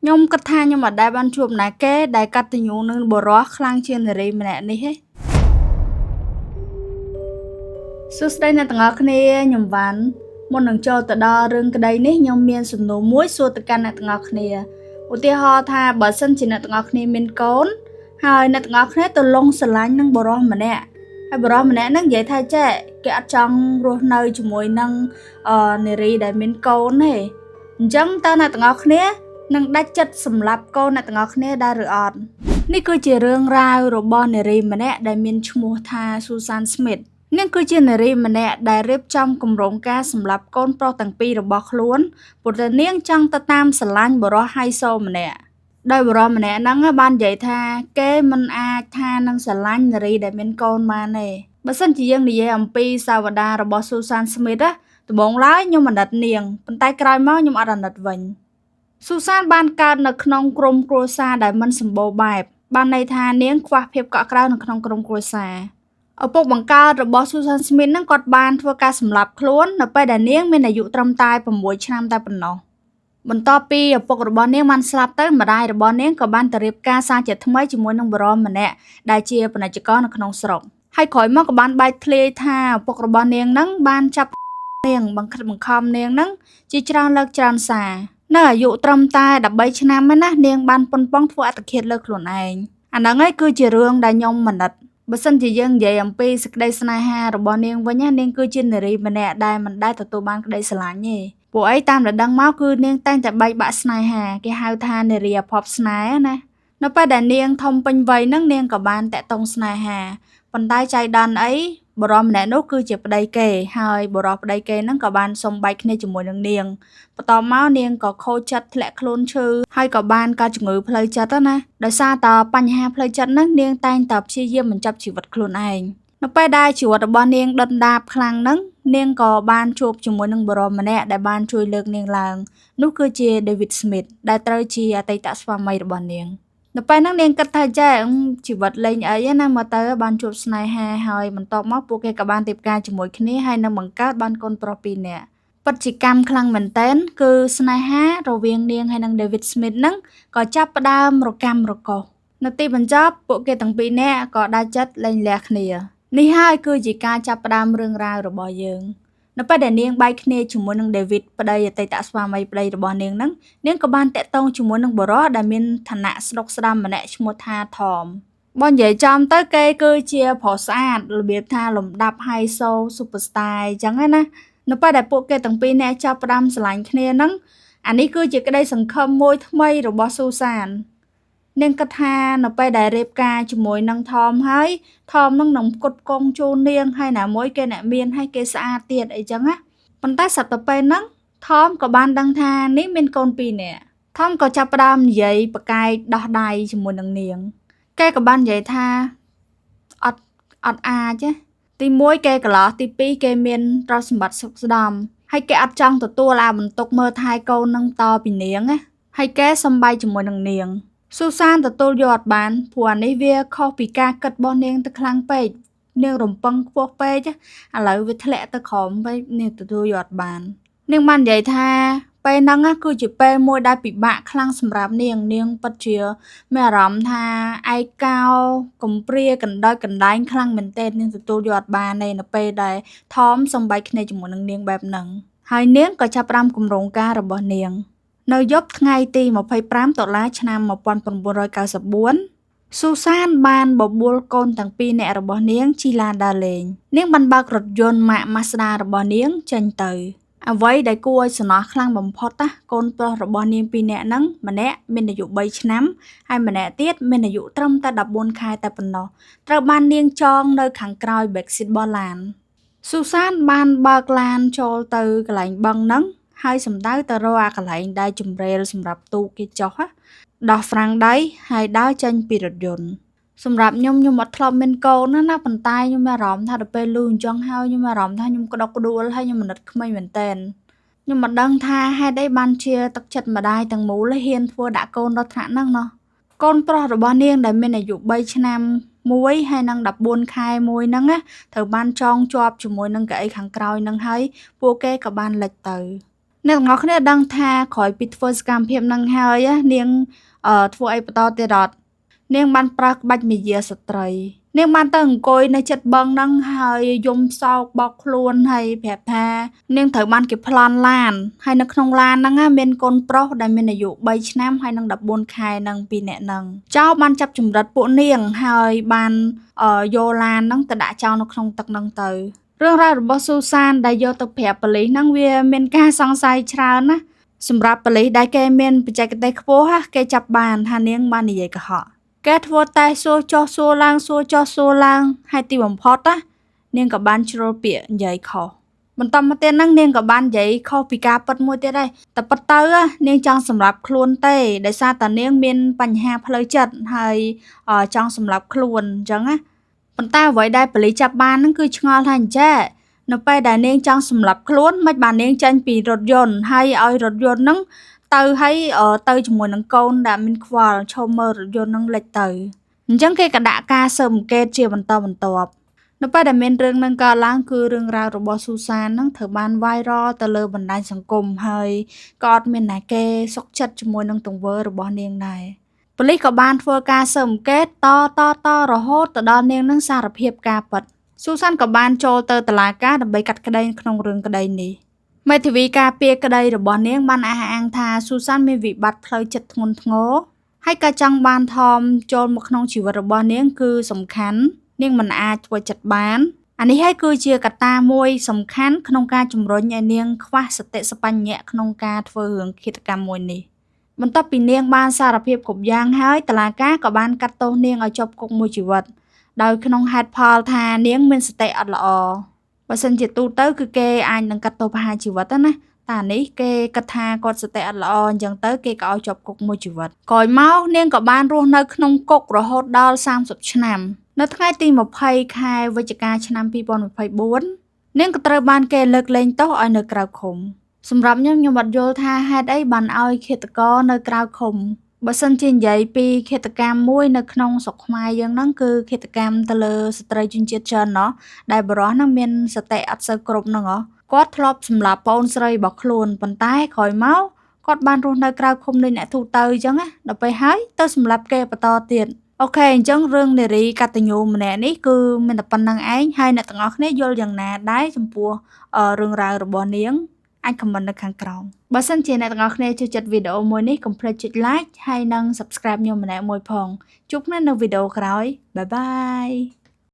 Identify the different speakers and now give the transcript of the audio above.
Speaker 1: ខ្ញុំគិតថាខ្ញុំអត់ដែលបានជួបណាគេដែលកតញ្ញូនឹងបុរសខ្លាំងជាងនារីម្នាក់នេះទេសួស្តីអ្នកទាំងអស់គ្នាខ្ញុំវ៉ាន់មុននឹងចូលទៅដល់រឿងក្តីនេះខ្ញុំមានសំណួរមួយសួរទៅកាន់អ្នកទាំងអស់គ្នាឧទាហរណ៍ថាបើសិនជាអ្នកទាំងអស់គ្នាមានកូនហើយអ្នកទាំងអស់គ្នាទៅលងស្រឡាញ់នឹងបុរសម្នាក់ហើយបុរសម្នាក់ហ្នឹងនិយាយថាចេះគេអត់ចង់រស់នៅជាមួយនឹងនារីដែលមានកូនទេអញ្ចឹងតើអ្នកទាំងអស់គ្នានឹងដាច់ចិត្តសម្លាប់កូនអ្នកទាំងអស់គ្នាដែរឬអត់នេះគឺជារឿងរ៉ាវរបស់នារីម្នាក់ដែលមានឈ្មោះថាស៊ូសានស្មីតនាងគឺជានារីម្នាក់ដែលរៀបចំគម្រោងការសម្លាប់កូនប្រុសទាំងពីររបស់ខ្លួនព្រោះតែនាងចង់ទៅតាមស្រឡាញ់បុរសហៃសូម្នាក់ដោយបុរសម្នាក់ហ្នឹងបាននិយាយថាគេមិនអាចថានឹងស្រឡាញ់នារីដែលមានកូនបានទេបើសិនជាយើងនិយាយអំពីសាវតារបស់ស៊ូសានស្មីតណាដំបូងឡើយខ្ញុំអាណិតនាងប៉ុន្តែក្រោយមកខ្ញុំអត់អាណិតវិញស៊ូសានបានកើតនៅក្នុងក្រុមគ្រួសារដែលមិនសម្បូរបែបបានន័យថានាងខ្វះភាពកក់ក្ដៅនៅក្នុងក្រុមគ្រួសារឪពុកបង្កើតរបស់ស៊ូសានស្មីតហ្នឹងគាត់បានធ្វើការសម្លាប់ខ្លួននៅពេលដែលនាងមានអាយុត្រឹមតែ6ឆ្នាំតែប៉ុណ្ណោះបន្ទាប់ពីឪពុករបស់នាងបានស្លាប់ទៅម្ដាយរបស់នាងក៏បានទៅរៀបការសារជាថ្មីជាមួយនឹងបុរសម្នាក់ដែលជាពាណិជ្ជករនៅក្នុងស្រុកហើយក្រោយមកក៏បានបែកធ្លាយថាឪពុករបស់នាងហ្នឹងបានចាប់នាងបង្ខិតបង្ខំនាងហ្នឹងជាច្រើនលើកច្រើនសារនៅអាយុត្រឹមតែ13ឆ្នាំឯណានាងបានប៉ុនប៉ងធ្វើអត្តឃាតលើខ្លួនឯងអាហ្នឹងឯងគឺជារឿងដែលខ្ញុំមនិតបើសិនជាយើងនិយាយអំពីសេចក្តីស្នេហារបស់នាងវិញណានាងគឺជានារីម្នាក់ដែលមិនដែលទទួលបានក្តីស្រឡាញ់ទេពួកអីតាមដែលដឹងមកគឺនាងតែងតែបែកបាក់ស្នេហាគេហៅថានារីអភ័ព្វស្នេហ៍ណានៅពេលដែលនាងធំពេញវ័យហ្នឹងនាងក៏បានតាក់ទងស្នេហាប៉ុន្តែចៃដន្យអីបុរសម្នាក់នោះគឺជាប្តីគេហើយបុរសប្តីគេហ្នឹងក៏បានសុំបែកគ្នាជាមួយនឹងនាងបន្ទាប់មកនាងក៏ខូចចិត្តធ្លាក់ខ្លួនឈឺហើយក៏បានកើតជំងឺផ្លូវចិត្តណាដោយសារតែបញ្ហាផ្លូវចិត្តហ្នឹងនាងតែងតែព្យាយាមបញ្ចប់ជីវិតខ្លួនឯងនៅពេលដែលជីវិតរបស់នាងដុនដាបខ្លាំងហ្នឹងនាងក៏បានជួបជាមួយនឹងបុរសម្នាក់ដែលបានជួយលើកនាងឡើងនោះគឺជា David Smith ដែលត្រូវជាអតីតស្វាមីរបស់នាងនៅពេលហ្នឹងនាងគិតថាចេះជីវិតលេងអីណាមកទៅបានជួបស្នេហាហើយបន្ទាប់មកពួកគេក៏បានរៀបការជាមួយគ្នាហើយនឹងបង្កើតបានកូនប្រុសពីរនាក់ពិតជាកម្មខ្លាំងមែនទែនគឺស្នេហារវាងនាងហើយនិង David Smith ហ្នឹងក៏ចាប់ផ្ដើមរកាំរកូសនៅទីបញ្ចប់ពួកគេទាំងពីរនាក់ក៏ដាច់ចិត្តលែងលះគ្នានេះហើយគឺជាការចាប់ផ្ដើមរឿងរ៉ាវរបស់យើងនៅពេលដែលនាងបែកគ្នាជាមួយនឹង David ប្តីអតីតស្វាមីប្តីរបស់នាងហ្នឹងនាងក៏បានតាក់ទងជាមួយនឹងបុរសដែលមានឋានៈស្ដុកស្ដាំម្នាក់ឈ្មោះថា Tom បើនិយាយចំទៅគេគឺជាប្រុសស្អាតរបៀបថាលំដាប់ high so superstar អញ្ចឹងណានៅពេលដែលពួកគេទាំងពីរនាក់ចាប់ផ្ដើមស្រឡាញ់គ្នាហ្នឹងអានេះគឺជាក្តីសង្ឃឹមមួយថ្មីរបស់ស៊ូសាននាងគិតថានៅពេលដែលរៀបការជាមួយនឹងថមហើយថមនឹងនឹងផ្គត់ផ្គង់ជូននាងហើយណាមួយគេអ្នកមានហើយគេស្អាតទៀតអីចឹងណាប៉ុន្តែសត្វទៅពេលហ្នឹងថមក៏បានដឹងថានេះមានកូនពីរនាក់ថមក៏ចាប់ផ្ដើមនិយាយប្រកែកដោះដៃជាមួយនឹងនាងគេក៏បាននិយាយថាអត់អត់អាចទេទី1គេកន្លោះទី2គេមានទ្រព្យសម្បត្តិសុខស្ដំហើយគេអត់ចង់ទទួលអាបន្ទុកមើលថែកូននឹងតពីនាងណាហើយគេសំបែកជាមួយនឹងនាងស៊ូសានទទួលយកអត់បានព្រោះអានេះវាខុសពីការគិតរបស់នាងទៅខ្លាំងពេកនាងរំពឹងខ្ពស់ពេកឥឡូវវាធ្លាក់ទៅក្រោមពេកនាងទទួលយកអត់បាននាងបាននិយាយថាពេលហ្នឹងគឺជាពេលមួយដែលពិបាកខ្លាំងសម្រាប់នាងនាងពិតជាមានអារម្មណ៍ថាឯកោកំព្រាកណ្ដោចកណ្ដែងខ្លាំងមែនទែននាងទទួលយកអត់បានទេនៅពេលដែលថមសំបែកគ្នាជាមួយនឹងនាងបែបហ្នឹងហើយនាងក៏ចាប់ផ្ដើមគម្រោងការរបស់នាងនៅយប់ថ្ងៃទី25តុលាឆ្នាំ1994ស៊ូសានបានបបួលកូនទាំងពីរនាក់របស់នាងជិះឡានដើរលេងនាងបានបើករថយន្តម៉ាក Mazda របស់នាងចេញទៅអ្វីដែលគួរឲ្យស្រណោះខ្លាំងបំផុតណាកូនប្រុសរបស់នាងពីរនាក់ហ្នឹងម្នាក់មានអាយុ3ឆ្នាំហើយម្នាក់ទៀតមានអាយុត្រឹមតែ14ខែតែប៉ុណ្ណោះត្រូវបាននាងចងនៅខាងក្រោយ back seat របស់ឡានស៊ូសានបានបើកឡានចូលទៅកន្លែងបឹងហ្នឹងហើយសំដៅទៅរកអាកន្លែងដែលជម្រេលសម្រាប់ទូកគេចុះដោះហ្វ្រាំងដៃហើយដើរចេញពីរថយន្តសម្រាប់ខ្ញុំខ្ញុំអត់ធ្លាប់មានកូនណាណាប៉ុន្តែខ្ញុំមានអារម្មណ៍ថាដល់ពេលលឺអញ្ចឹងហើយខ្ញុំមានអារម្មណ៍ថាខ្ញុំក្តុកក្តួលហើយខ្ញុំអាណិតក្មេងមែនទែនខ្ញុំមិនដឹងថាហេតុអីបានជាទឹកចិត្តម្ដាយទាំងមូលហ៊ានធ្វើដាក់កូនដល់ថ្នាក់ហ្នឹងណោះកូនប្រុសរបស់នាងដែលមានអាយុ3ឆ្នាំមួយហើយនឹង14ខែមួយហ្នឹងណាត្រូវបានចងជាប់ជាមួយនឹងកៅអីខាងក្រោយហ្នឹងហើយពួកគេក៏បានលិចទៅ អ្នកទាំងអស់គ្នាដឹងថាក្រោយពីធ្វើសកម្មភាពហ្នឹងហើយនាងធ្វើអីបន្តទៀតអត់នាងបានប្រើក្បាច់មាយាស្ត្រីនាងបានទៅអង្គុយនៅចិត្តបឹងហ្នឹងហើយយំសោកបោកខ្លួនហើយប្រាប់ថានាងត្រូវបានគេប្លន់ឡានហើយនៅក្នុងឡានហ្នឹងមានកូនប្រុសដែលមានអាយុ3ឆ្នាំហើយនិង14ខែនឹងពីរនាក់ហ្នឹងចោរបានចាប់ចម្រិតពួកនាងហើយបានយកឡានហ្នឹងទៅដាក់ចោលនៅក្នុងទឹកហ្នឹងទៅរឿងរ៉ាវរបស់ស៊ូសានដែលយកទៅប្រាប់ប៉ូលីសហ្នឹងវាមានការសង្ស័យច្រើនណាសម្រាប់ប៉ូលីសដែលគេមានបច្ចេកទេសខ្ពស់គេចាប់បានថានាងបាននិយាយកុហកគេធ្វើតែសួរចុះសួរឡើងសួរចុះសួរឡើងហើយទីបំផុតណានាងក៏បានជ្រុលពាក្យនិយាយខុសបន្តមកទៀតហ្នឹងនាងក៏បាននិយាយខុសពីការពិតមួយទៀតដែរតែពិតទៅនាងចង់សម្លាប់ខ្លួនទេដោយសារតានាងមានបញ្ហាផ្លូវចិត្តហើយចង់សម្លាប់ខ្លួនអញ្ចឹងណាប៉ុន្តែអ្វីដែលប៉ូលីសចាប់បានហ្នឹងគឺឆ្ងល់ថាអញ្ចេះនៅពេលដែលនាងចង់សម្លាប់ខ្លួនមិនបាននាងចេញពីរថយន្តហើយឲ្យរថយន្តហ្នឹងទៅហើយទៅជាមួយនឹងកូនដែលមានខ្វល់ឈប់មើលរថយន្តហ្នឹងលិចទៅអញ្ចឹងគេក៏ដាក់ការស៊ើបអង្កេតជាបន្តបន្ទាប់នៅពេលដែលមានរឿងនឹងកើតឡើងគឺរឿងរ៉ាវរបស់ស៊ូសានហ្នឹងត្រូវបាន viral ទៅលើបណ្ដាញសង្គមហើយក៏អត់មានណាគេសុខចិត្តជាមួយនឹងទង្វើរបស់នាងដែរប៉ូលីសក៏បានធ្វើការស៊ើបអង្កេតតតតរហូតទៅដល់នាងនឹងសារភាពការពិតស៊ូសានក៏បានចូលទៅតុលាការដើម្បីកាត់ក្តីក្នុងរឿងក្តីនេះមេធាវីការពារក្តីរបស់នាងបានអះអាងថាស៊ូសានមានវិបត្តិផ្លូវចិត្តធ្ងន់ធ្ងរហើយការចង់បានថមចូលមកក្នុងជីវិតរបស់នាងគឺសំខាន់នាងមិនអាចធ្វើចិត្តបានអានេះហើយគឺជាកត្តាមួយសំខាន់ក្នុងការជំរុញឲ្យនាងខ្វះសតិសម្បញ្ញៈក្នុងការធ្វើរឿងឃាតកម្មមួយនេះបន្ទាប់ពីនាងបានសារភាពគ្រប់យ៉ាងហើយតុលាការក៏បានកាត់ទោសនាងឲ្យជាប់គុកមួយជីវិតដោយក្នុងហេតុផលថានាងមានសតិអត់ល្អបើសិនជាទូទៅគឺគេអាចនឹងកាត់ទោសប្រហារជីវិតណាតែនេះគេគិតថាគាត់សតិអត់ល្អអញ្ចឹងទៅគេក៏ឲ្យជាប់គុកមួយជីវិតក្រោយមកនាងក៏បានរស់នៅក្នុងគុករហូតដល់30ឆ្នាំនៅថ្ងៃទី20ខែវិច្ឆិកាឆ្នាំ2024នាងក៏ត្រូវបានគេលើកលែងទោសឲ្យនៅក្រៅឃុំសម្រាប់ខ្ញុំខ្ញុំអត់យល់ថាហេតុអីបានឲ្យឃាតករនៅក្រៅឃុំបើសិនជានិយាយពីឃាតកម្មមួយនៅក្នុងស្រុកខ្មែរយើងហ្នឹងគឺឃាតកម្មទៅលើស្ត្រីជនជាតិចិនណោះដែលបរិះហ្នឹងមានសតិអត់សូវគ្រប់ហ្នឹងហ៎គាត់ធ្លាប់សម្លាប់ប្អូនស្រីរបស់ខ្លួនប៉ុន្តែក្រោយមកគាត់បានរស់នៅក្រៅឃុំដូចអ្នកទូទៅអញ្ចឹងណាដល់ពេលហើយទៅសម្លាប់គេបន្តទៀត OK អញ្ចឹងរឿងនារីកតញ្ញូម្នាក់នេះគឺមានតែប៉ុណ្្នឹងឯងហើយអ្នកទាំងអស់គ្នាយល់យ៉ាងណាដែរចំពោះរឿងរ៉ាវរបស់នាងអាច comment នៅខាងក្រោមបើសិនជាអ្នកទាំងអស់គ្នាចូលចិត្តវីដេអូមួយនេះកុំភ្លេចចុច like ហើយនិង subscribe ខ្ញុំម្នាក់មួយផងជួបគ្នានៅវីដេអូក្រោយ bye bye.